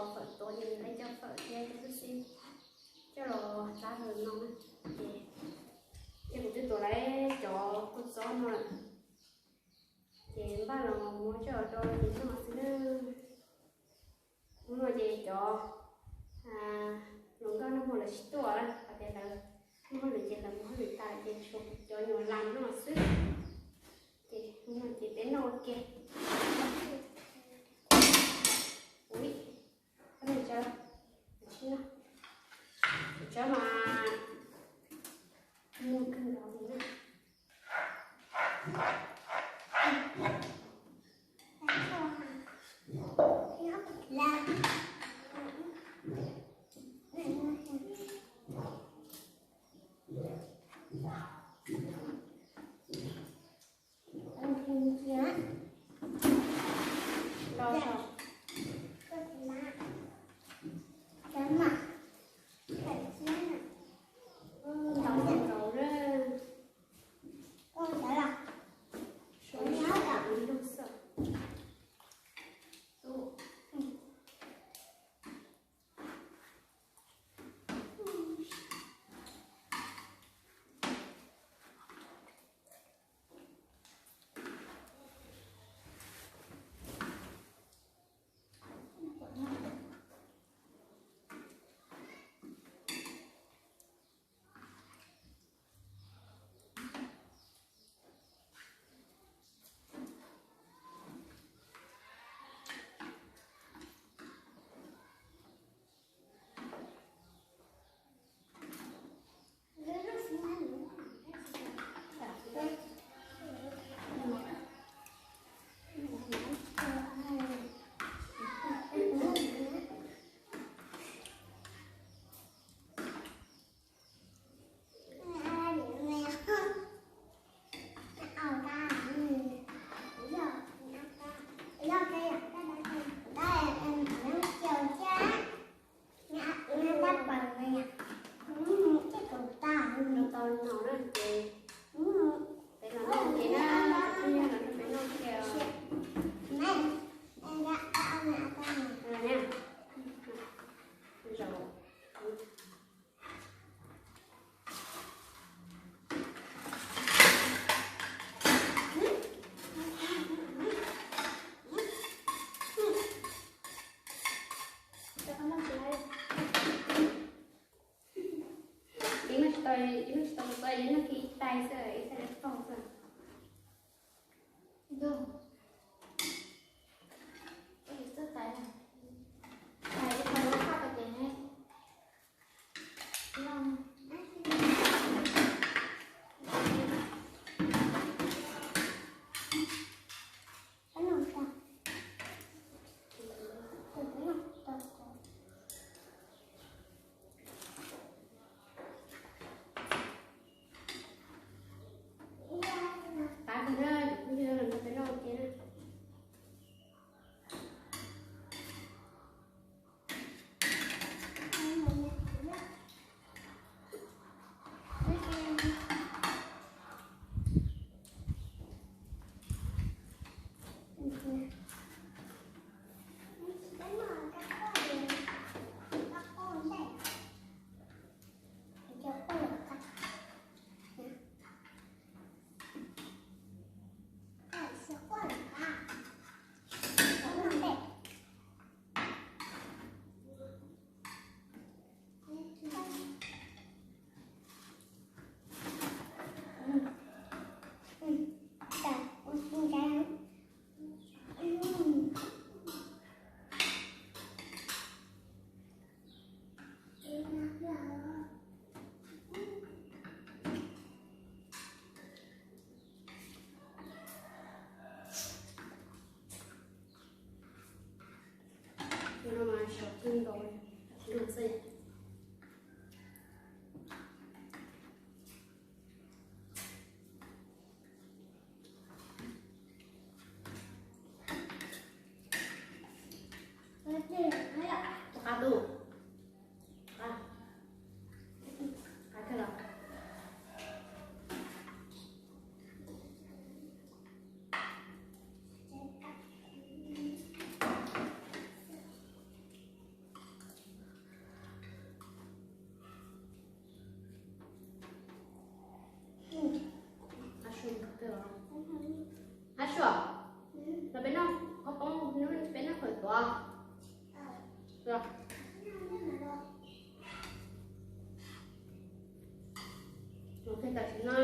Fawm tuav ces nws coj fawm thiab cov xib xib coj los txab rau no na. Ces, ces kuv twb tuav lawm cov kua txob no lawm, ces npaj los muab coj los rau ces noj xwb na. Hnub no ces cov hluas nkauj noj hmo lawv tsis tuaj lawm, hais tias lawv noj hauj lwm ces lawv mus hauj lwm tas ces tshuav cov nyuam las noj xwb. Ces hnub no ces peb noj ua ke. Ui, koj noj tso, tsis noj, tsob mas muag kawg nkaus li na. Noj tau no na ces peb los noj ua ke na, tus phooj ywg los nrog peb noj ua ke os. Zaum. Ib noj tsis tau, ib noj tsis tau mus txog, ib noj kiag ib tais xwb, ib tais lawv faus xwb. Pab tus na, tus phooj ywg los nrog peb noj ua ke na. Tus no mas sov kawg nkaus li, nrog xwb. Tus qab tub, qab, qab kawg los. Los, los peb tam sim no,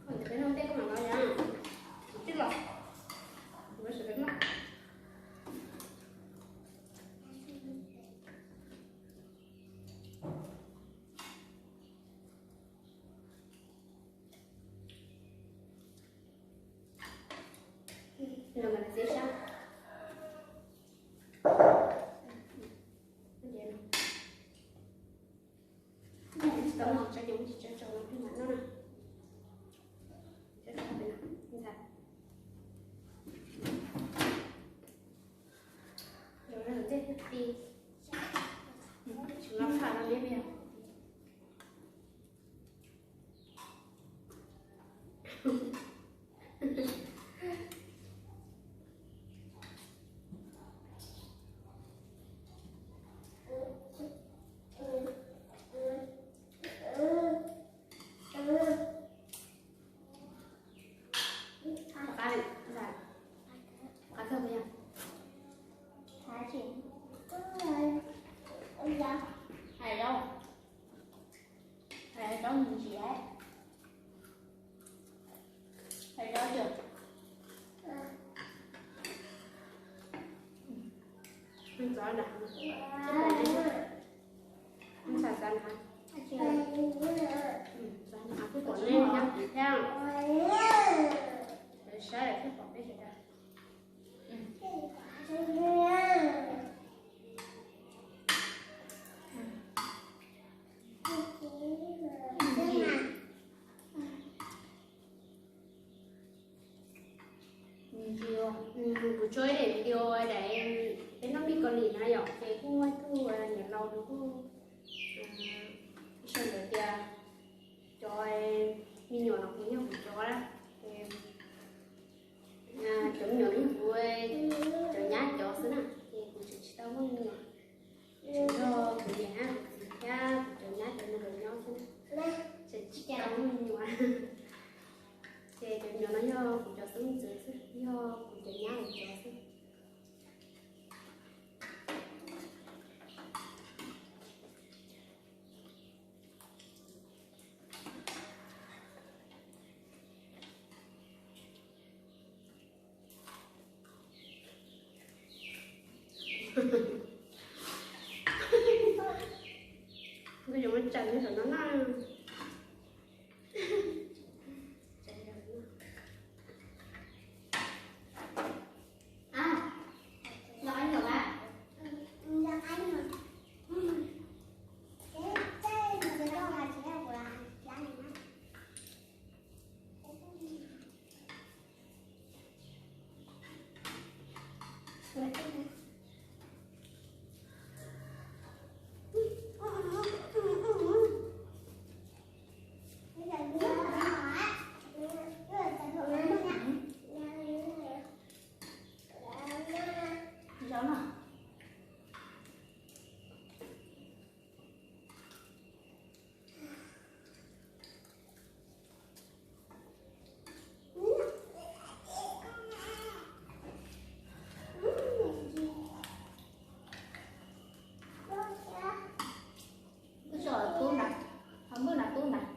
koj ntawm peb noj tej koj mam los yom. Tib los, sawv daws noj. Los mas txiav sab. Tau no, tso cov tsis tso tso no peb mam noj na. Tso tso pem no, ntxhais. Los no tej ti, tsis no pham no me me. Qab li, qab kawg puas yog? Hais lauj, hais zaub ntsis, hais zaub cua. Ntxhais xav na, ntxhais xav na, peb pom nej nyob tim thiab, saib lawm thiaj pom peb sawv daws. Kuv tso ib daim video daim peb noj mij Kaus Lim na yom, ces kuj muaj ib tug niam laus nws kuj sau ntawd tias cov me nyuam no kuv yog kuv cov na, ces cov me nyuam no yog kuv cov nyab cov xwb na, ces kuv tseem tsis tau muaj me nyuam, tseem yog kuv niam kuv txiv thiab kuv cov nyab cov me nyuam nyob xwb na, tseem tsis tau muaj me nyuam. Ces cov me nyuam no yog kuv cov xeeb ntxwv xwb, yog kuv cov nyab kuv cov xwb. Nkauj Yuav muab tsaws nyob saum no na. Wb tso tub nrad, ho npwj nrad tub nrad.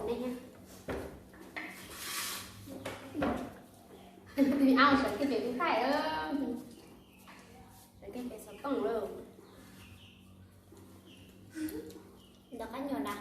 Twb sawv kiag pem ub thaij, sawv kiag pem xov tooj lawm. Nto qab nyuag na.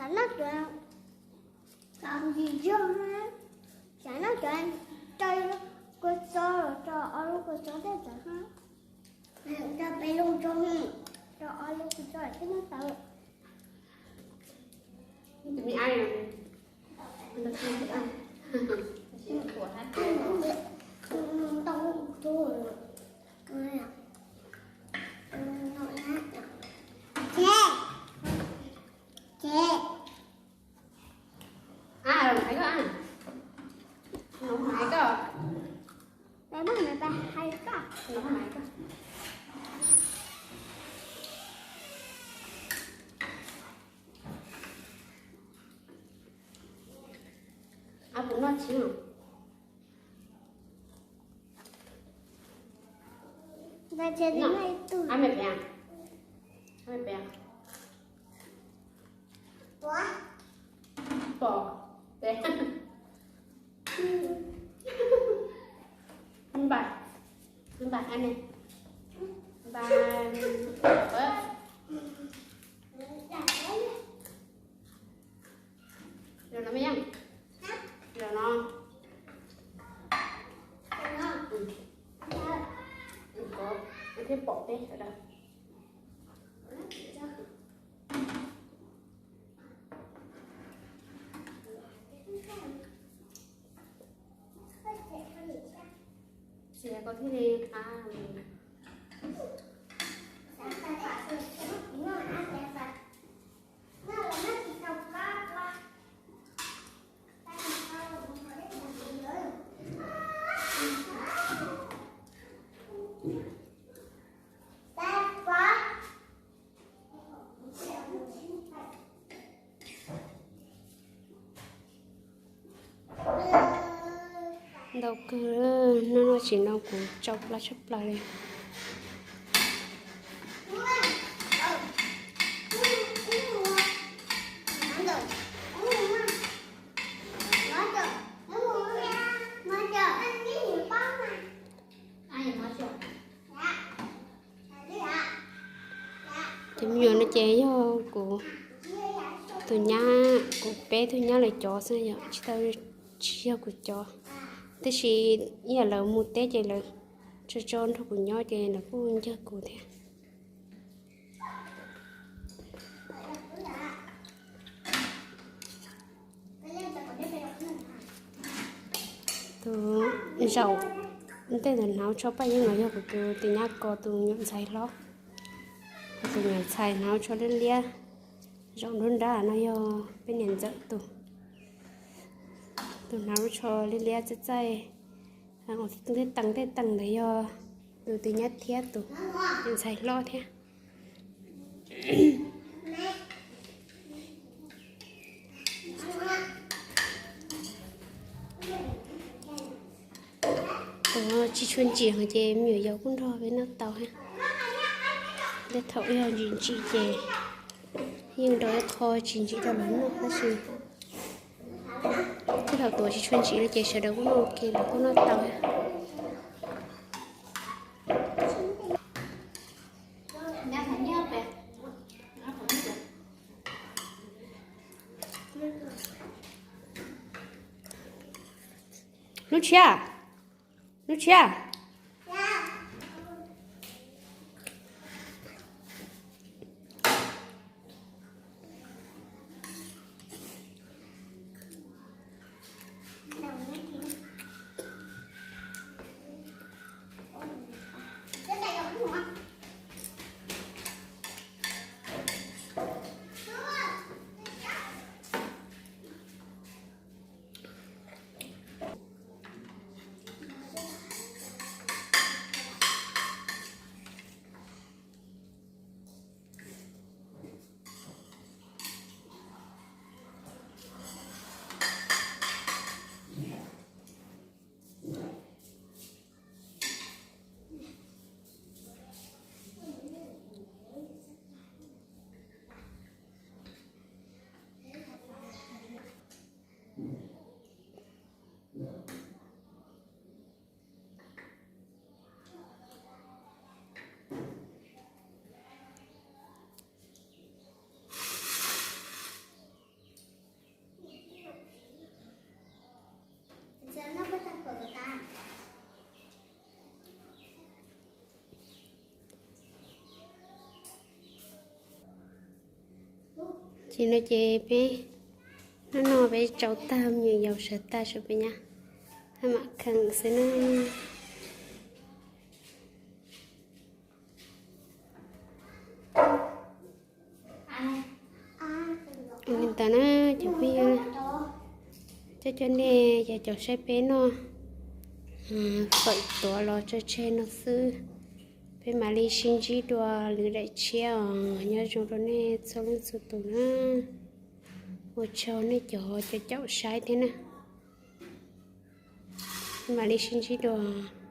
Xav noj cov, xav noj cov, rau kua txob, rau ob lub kua txob tej ntawd hab. Rau peb lub tsob, rau ob lub kua txob thiab noj tau. Ab, puas noj tsis? Ab, me pem, ab, me pem. Pom, pem. Npaj, npaj, ab, me, npaj. Zaum no me yeej, zaum no. Thiab pom peb sawv daws. Txiv koj thiaj li qab. Ntau kawg, noj noj tsis noj kuv tsau plab tshaj plaws li. Cov me nyuam no ces yog kuv tus nyab, kuv peb tug nyab lawv cov xwb yom, tsis tau, tsis yog kuv cov. Tab sis ib yam lawv mus teb ces lawv tso tso nrog kuv nyob ces lawv kuj ncawg kuv thiab. Tus zaum ntej ntawd hnav tsho paj yeeb no yog kuv tus tus nyab ko tus nyuam ntxhais hlob. Kuv tus nyuam ntxhais hnav tsho liab liab, zaum nruab nrab no yog peb niam ntxawm tus. Tus hnav lub tsho liab liab txaij txaij, tej tees tej tees ntawd yog tus tus nyab thiab tus nyuam ntxhais hlob thiab. Tsis tshua ntsim ces me nyuam yaus kuj nrog peb noj tau thiab. Tej thaum yog ntsim ntsim ces yeej rau ib qho tsis ntsim rau lawv noj tab sis tej thaum tuav tsis tshua ntsim no ces sawv daws kuj noj ua ke lawv kuj noj tau thiab. Nub tshiab, nub tshiab. Ces no ces peb, hnub no peb tsau tag me nyuam yaus sawv tag sawv peb nyab, hab mam kheem xwb na. Ua li ntawd na cov phooj ywg, coj coj nej cov caum saib peb noj fawm tuav los tso tseg no xwb. Peb mam li sib ntsib dua lwm daim tshiab os. Nyob zoo rau nej txhua leej txhua tus na. Ua tsaug nej cov caum saib thiab na. Peb mam li sib ntsib dua.